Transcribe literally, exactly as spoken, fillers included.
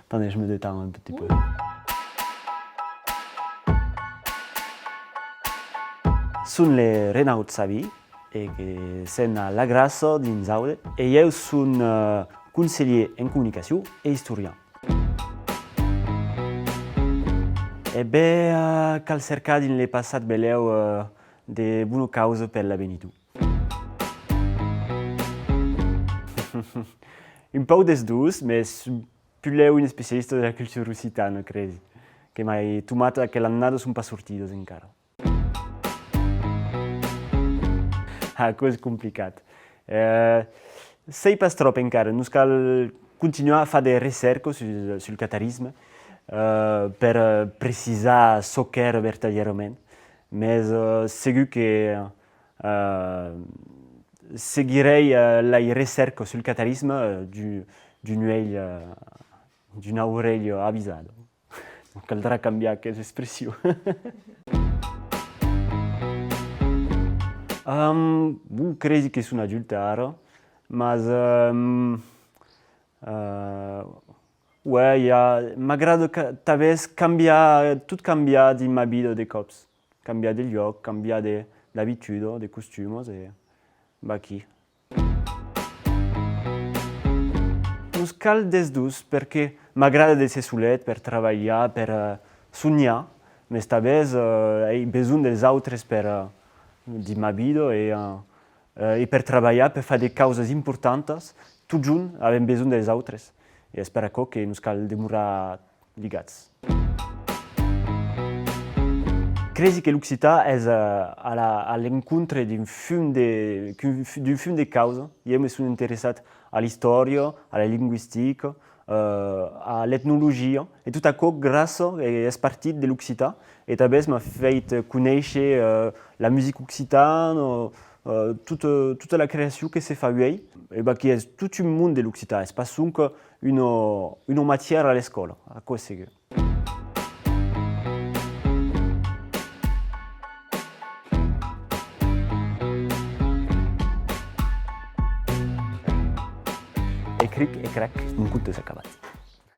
Attendez, je me détends un petit peu. Son le Renaud Savi e que sèm a La Grassa dins Aude e ieu son, eh, conselhièr en comunicacion e istorian. E ben, eh, cal cercar dins le passat belèu, eh, de bona causa per l'avenidor. Un pauc des dos, mes puslèu un especialista de la cultura occitana, cresi, que mai tomatas aquela annada son pas sortidas encara. Aquò es complicat. Eh, sei pas tròp encara, nos cal continuar a far de recèrcas sul, sul catarisme, eh, per, eh, precisar çò qu'èra vertadièrament, mes, eh, segur que, eh, seguirèi, eh, lai recèrcas sul catarisme, eh, d'un, d'un uèlh, eh, d'una aurelha avisada. Caldrà cambiar aquesta expression. Am, bon, cresi que son adulte ara, mas, am, eh, uèi, i a, m'agrada ca-, tanben cambiar, tot cambiar dins ma vida de còps. Cambiar de luòc, cambiar de, d'abituda, de costumas, e vaquí. Nos cal des dos, perque m'agrada d'èsser solet per trabalhar, per, eh, sonhar, mes tanben, eh, ai besonh dels autres per, eh, dins ma vida e, eh, eh, e per trabalhar, per far de causas importantas, totjorn avèm besonh dels autres. E es per aquò que nos cal demorar ligats. Cresi que l'occitan es, eh, a la, a l'encontre d'un fum de, d'un fu-, d'un fum de causa. Ieu me son interessat a l'istòria, a la lingüistica, eh, a l'etnologia, e tot aquò gràcia e es partit de l'occitan, e tanben m'a fèit conéisser, eh, la musica occitana, eh, tota, tota la creacion que se fa uèi, e vaquí es tot un mond de l'occitan, es pas sonque una, una matièra a l'escòla, aquò es segur. E cric e crac, mon conte es acabat.